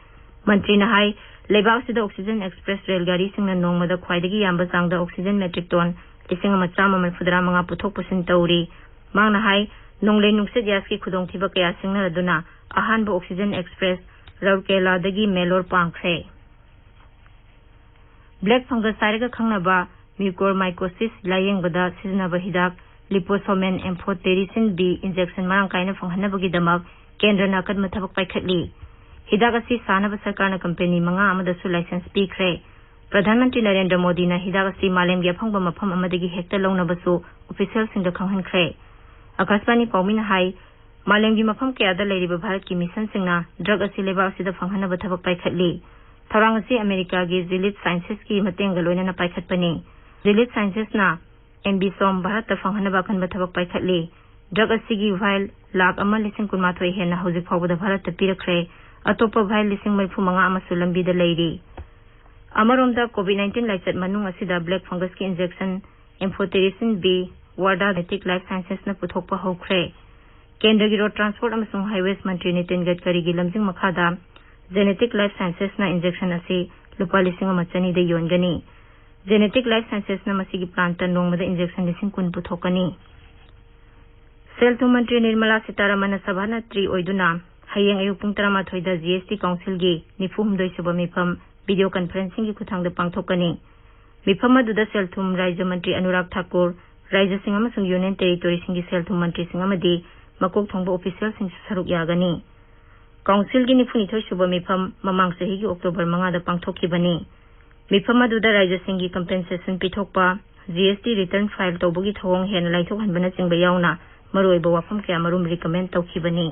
ꯃꯟꯇ꯭ꯔꯤꯅ ꯍꯥꯏ, ꯂꯩꯕꯥꯛ ꯑꯁꯤꯗ oxygen express ꯔꯦꯜ ꯒꯥꯔꯤꯁꯤꯡꯅ ꯅꯣꯡꯃꯗ ꯈ꯭ꯋꯥꯏꯗꯒꯤ ꯌꯥꯝꯕ ꯆꯥꯡꯗ oxygen metric ton ꯂꯤꯁꯤꯡ ꯑꯃ ꯆꯥꯝꯃ ꯃꯔꯤꯐꯨꯇꯔꯥ ꯃꯉꯥ ꯄꯨꯊꯣꯛ ꯄꯨꯁꯤꯟ ꯇꯧꯔꯤ꯫ ꯃꯍꯥꯛꯅ ꯍꯥꯏ, ꯅꯣꯡꯂꯩ ꯅꯨꯡꯁꯤꯠ ꯌꯥꯁꯀꯤ ꯈꯨꯗꯣꯡꯊꯤꯕ ꯀꯌꯥ ꯁꯤꯡꯅꯔꯗꯨꯅ ꯑꯍꯥꯟꯕ oxygen express ꯔꯧꯔꯀꯦꯂꯥꯗꯒꯤ ꯃꯦꯂꯣꯔ ꯄꯥꯡꯈ꯭ꯔꯦ꯫ Black fungus ꯍꯥꯏꯔꯒ ꯈꯪꯅꯕ mucormycosis ꯂꯥꯌꯦꯡꯕꯗ ꯁꯤꯖꯤꯟꯅꯕ ꯍꯤꯗꯥꯛ Liposomal Amphotericin B injection ꯃꯔꯥꯡ ꯀꯥꯏꯅ ꯐꯪꯍꯟꯅꯕꯒꯤꯗꯃꯛ ꯀꯦꯟꯗ꯭ꯔꯅ ꯑꯀꯟꯕ ꯊꯕꯛ ꯄꯥꯏꯈꯠꯂꯤ꯫ ꯍꯤꯗꯥꯛ ꯑꯁꯤ ꯁꯥꯅꯕ ꯁꯔꯀꯥꯔꯅ company ꯃꯉꯥ ꯑꯃꯗꯁꯨ license ꯄꯤꯈ꯭ꯔꯦ꯫ ꯄ꯭ꯔꯙꯥꯟ ꯃꯟꯇ꯭ꯔꯤ ꯅꯔꯦꯟꯗ꯭ꯔ ꯃꯣꯗꯤꯅ ꯍꯤꯗꯥꯛ ꯑꯁꯤ ꯃꯥꯂꯦꯝꯒꯤ ꯑꯐꯪꯕ ꯃꯐꯝ ꯑꯃꯗꯒꯤ ꯍꯦꯛꯇ ꯂꯧꯅꯕꯁꯨ ꯑꯣꯐꯤꯁꯤꯌꯦꯜꯁꯤꯡꯗ ꯈꯪꯍꯟꯈ꯭ꯔꯦ꯫ ꯑꯀꯥꯁꯕꯥꯅꯤ ꯄꯥꯎꯃꯤꯅ ꯍꯥꯏ, ꯃꯥꯂꯦꯝꯒꯤ ꯃꯐꯝ ꯀꯌꯥꯗ ꯂꯩꯔꯤꯕ ꯚꯥꯔꯠꯀꯤ ꯃꯤꯁꯟꯁꯤꯡꯅ ꯗ꯭ꯔꯒ ꯑꯁꯤ ꯂꯩꯕꯥꯛ ꯑꯁꯤꯗ ꯐꯪꯍꯟꯅꯕ ꯊꯕꯛ ꯄꯥꯏꯈꯠꯂꯤ꯫ ꯊꯧꯔꯥꯡ ꯑꯁꯤ ꯑꯃꯦꯔꯤꯀꯥꯒꯤ ꯖꯤꯂꯤꯠ ꯁꯥꯏꯟꯁꯦꯁꯀꯤ ꯃꯇꯦꯡꯒ ꯂꯣꯏꯅꯅ ꯄꯥꯏꯈꯠꯄꯅꯤ꯫ ꯖꯤꯂꯤꯠ ꯁꯥꯏꯟꯁꯦꯁꯅ ꯑꯦꯝꯕꯤꯁꯣꯝ ꯚꯥꯔꯠꯇ ꯐꯪꯍꯟꯅꯕ ꯑꯀꯟꯕ ꯊꯕꯛ ꯄꯥꯏꯈꯠꯂꯤ꯫ ꯗ꯭ꯔꯒ ꯑꯁꯤꯒꯤ ꯚꯥꯏꯜ ꯂꯥꯈ ꯑꯃ ꯂꯤꯁꯤꯡ ꯀꯨꯟꯃꯥꯊꯣꯏ ꯍꯦꯟꯅ ꯍꯧꯖꯤꯛ ꯐꯥꯎꯕꯗ ꯚꯥꯔꯠꯇ ꯄꯤꯔꯛꯈ꯭ꯔꯦ꯫ ꯑꯇꯣꯞꯄ ꯚꯥꯏꯜ ꯂꯤꯁꯤꯡ ꯃꯔꯤꯐꯨ ꯃꯉꯥ ꯑꯃꯁꯨ ꯂꯝꯕꯤꯗ ꯂꯩꯔꯤ꯫ ꯑꯃꯔꯣꯝꯗ, ꯀꯣꯚꯤꯗ ꯅꯥꯏꯟꯇꯤꯟ ꯂꯥꯏꯆꯠ ꯃꯅꯨꯡ ꯑꯁꯤꯗ ꯕ꯭ꯂꯦꯛ ꯐꯪꯒꯁꯀꯤ injection amphotericin B Wardha genetic life ꯁꯥꯏꯟꯁꯦꯁꯅ ꯄꯨꯊꯣꯛꯄ ꯍꯧꯈ꯭ꯔꯦ꯫ ꯀꯦꯟꯗ꯭ꯔꯒꯤ ꯔꯣꯗ ꯇ꯭ꯔꯥꯟꯁꯄꯣꯔꯠ ꯑꯃꯁꯨꯡ ꯍꯥꯏꯋꯦꯁ ꯃꯟꯇ꯭ꯔꯤ ꯅꯤꯇꯤꯟ ꯒꯗꯀꯔꯤꯒꯤ ꯂꯝꯖꯤꯡ ꯃꯈꯥꯗ ꯖꯦꯅꯦꯇꯤꯛ ꯂꯥꯏꯐ ꯁꯥꯏꯟꯁꯦꯁꯅ ꯏꯟꯖꯦꯛꯁꯟ ꯑꯁꯤ ꯂꯨꯄꯥ ꯂꯤꯁꯤꯡ ꯑꯃ ꯆꯅꯤꯗ ꯌꯣꯟꯒꯅꯤ꯫ ꯖꯦꯅꯦꯇꯤꯛ ꯂꯥꯏꯐ ꯁꯥꯏꯟꯁꯦꯁꯅ ꯃꯁꯤꯒꯤ ꯄ꯭ꯂꯥꯟꯇ ꯅꯣꯡꯃꯗ ꯏꯟꯖꯦꯛꯁꯟ ꯂꯤꯁꯤꯡ ꯀꯨꯟ ꯄꯨꯊꯣꯛꯀꯅꯤ꯫ ꯁꯦꯜ ꯊꯨꯝ ꯃꯟꯇ꯭ꯔꯤ ꯅꯤꯔꯃꯂꯥ ꯁꯤꯇꯥꯔꯥꯃꯟꯅ ꯁꯚꯥꯅꯇ꯭ꯔꯤ ꯑꯣꯏꯗꯨꯅ ꯍꯌꯦꯡ ꯑꯌꯨꯛ ꯄꯨꯡ ꯇꯔꯥꯃꯥꯊꯣꯏꯗ ꯖꯤ ꯑꯦꯁ ꯇꯤ ꯀꯥꯎꯟꯁꯤꯜꯒꯤ ꯅꯤꯐꯨ ꯍꯨꯝꯗꯣꯏ ꯁꯨꯕ ꯃꯤꯐꯝ ꯚꯤꯗꯤꯑꯣ ꯀꯟꯐꯔꯦꯟꯁꯤꯡꯒꯤ ꯈꯨꯠꯊꯥꯡꯗ ꯄꯥꯡꯊꯣꯛꯀꯅꯤ꯫ ꯃꯤꯐꯝ ꯑꯗꯨꯗ ꯁꯦꯜ ꯊꯨꯝ ꯔꯥꯖ꯭ꯌ ꯃꯟꯇ꯭ꯔꯤ ꯑꯅꯨꯔꯥꯒ ꯊꯥꯀꯨꯔ, ꯔꯥꯖ꯭ꯌꯁꯤꯡ ꯑꯃꯁꯨꯡ ꯌꯨꯅꯤꯌꯟ ꯇꯦꯔꯤꯇꯣꯔꯤꯁꯤꯡꯒꯤ ꯁꯦꯜ ꯊꯨꯝ ꯃꯟꯇ꯭ꯔꯤꯁꯤꯡ ꯑꯃꯗꯤ ꯃꯀꯣꯛ ꯊꯣꯡꯕ ꯑꯣꯐꯤꯁꯤꯌꯦꯜꯁꯤꯡꯁꯨ ꯁꯔꯨꯛ ꯌꯥꯒꯅꯤ꯫ ꯀꯥꯎꯟꯁꯤꯜꯒꯤ ꯅꯤꯐꯨꯅꯤꯊꯣꯏ ꯁꯨꯕ ꯃꯤꯐꯝ ꯃꯃꯥꯡ ꯆꯍꯤꯒꯤ ꯑꯣꯛꯇꯣꯕꯔ ꯃꯉꯥꯗ ꯄꯥꯡꯊꯣꯛꯈꯤꯕꯅꯤ꯫ ꯃꯤꯐꯝ ꯑꯗꯨꯗ ꯔꯥꯖ꯭ꯌꯁꯤꯡꯒꯤ ꯀꯝꯄꯦꯟꯁꯦꯁꯟ ꯄꯤꯊꯣꯛꯄ, ꯖꯤ ꯑꯦꯁ ꯇꯤ ꯔꯤꯇꯔꯟ ꯐꯥꯏꯜ ꯇꯧꯕꯒꯤ ꯊꯧꯑꯣꯡ ꯍꯦꯟꯅ ꯂꯥꯏꯊꯣꯛꯍꯟꯕꯅꯆꯤꯡꯕ ꯌꯥꯎꯅ ꯃꯔꯨꯑꯣꯏꯕ ꯋꯥꯐꯝ ꯀꯌꯥꯃꯔꯨꯝ ꯔꯤꯀꯃꯦꯟ ꯇꯧꯈꯤꯕꯅꯤ꯫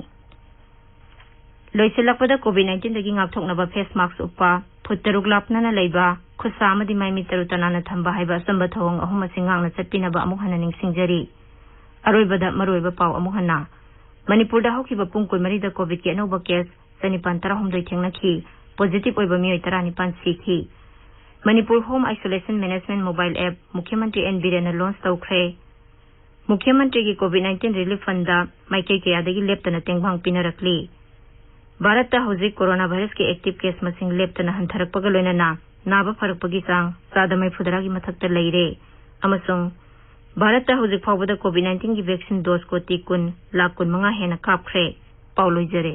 ꯂꯣꯏꯁꯤꯜꯂꯛꯄꯗ, ꯀꯣꯚꯤꯗ ꯅꯥꯏꯟꯇꯤꯟꯗꯒꯤ ꯉꯥꯛꯊꯣꯛꯅꯕ ꯐꯦꯁ ꯃꯥꯛꯁ ꯎꯞꯄ, ꯐꯨꯠ ꯇꯔꯨꯛ ꯂꯥꯞꯅꯅ ꯂꯩꯕ, ꯈꯨꯠ ꯁꯥ ꯑꯃꯗꯤ ꯃꯥꯏ ꯃꯤꯠ ꯇꯔꯨ ꯇꯅꯥꯟꯅ ꯊꯝꯕ ꯍꯥꯏꯕ ꯑꯆꯝꯕ ꯊꯧꯑꯣꯡ ꯑꯍꯨꯝ ꯑꯁꯤ ꯉꯥꯛꯅ ꯆꯠꯄꯤꯅꯕ ꯑꯃꯨꯛ ꯍꯟꯅ ꯅꯤꯡꯁꯤꯡꯖꯔꯤ꯫ ꯑꯔꯣꯏꯕꯗ ꯃꯔꯨꯑꯣꯏꯕ ꯄꯥꯎ ꯑꯃꯨꯛ ꯍꯟꯅ꯫ ꯃꯅꯤꯄꯨꯔꯗ ꯍꯧꯈꯤꯕ ꯄꯨꯡ ꯀꯨꯟꯃꯔꯤꯗ ꯀꯣꯚꯤꯗꯀꯤ ꯑꯅꯧꯕ ꯀꯦꯁ ꯆꯅꯤꯄꯥꯟ ꯇꯔꯥꯍꯨꯝꯗꯣꯏ ꯊꯦꯡꯅꯈꯤ꯫ ꯄꯣꯖꯤꯇꯤꯚ ꯑꯣꯏꯕ ꯃꯤꯑꯣꯏ ꯇꯔꯥꯅꯤꯄꯥꯟ ꯁꯤꯈꯤ꯫ Manipur home isolation management mobile app ꯃꯨꯈ꯭ꯌ ꯃꯟꯇ꯭ꯔꯤ ꯑꯦꯟ ꯕꯤꯔꯦꯟꯅ ꯂꯣꯟꯆ ꯇꯧꯈ꯭ꯔꯦ꯫ ꯃꯨꯈ꯭ꯌ ꯃꯟꯇ꯭ꯔꯤꯒꯤ ꯀꯣꯚꯤꯗ ꯅꯥꯏꯟꯇꯤꯟ ꯔꯤꯂꯤꯐ ꯐꯟꯗ ꯃꯥꯏꯀꯩ ꯀꯌꯥꯗꯒꯤ ꯂꯦꯞꯇꯅ ꯇꯦꯡꯕꯥꯡ ꯄꯤꯅꯔꯛꯂꯤ꯫ ꯚꯥꯔꯠꯇ ꯍꯧꯖꯤꯛ ꯀꯣꯔꯣꯅꯥ ꯚꯥꯏꯔꯁꯀꯤ ꯑꯦꯛꯇꯤꯚ ꯀꯦꯁ ꯃꯁꯤꯡ ꯂꯦꯞꯇꯅ ꯍꯟꯊꯔꯛꯄꯒ ꯂꯣꯏꯅꯅ ꯅꯥꯕ ꯐꯔꯛꯄꯒꯤ ꯆꯥꯡ ꯆꯥꯗ ꯃꯔꯤꯐꯨꯇꯔꯥꯒꯤ ꯃꯊꯛꯇ ꯂꯩꯔꯦ꯫ ꯑꯃꯁꯨꯡ ꯚꯥꯔꯠꯇ ꯍꯧꯖꯤꯛ ꯐꯥꯎꯕꯗ ꯀꯣꯚꯤꯗ ꯅꯥꯏꯟꯇꯤꯟꯒꯤ ꯚꯦꯛꯁꯤꯟ ꯗꯣꯁ ꯀꯣꯇꯤ ꯀꯨꯟ ꯂꯥꯈ ꯀꯨꯟꯃꯉꯥ ꯍꯦꯟꯅ ꯀꯥꯞꯈ꯭ꯔꯦ꯫ ꯄꯥꯎ ꯂꯣꯏꯖꯔꯦ꯫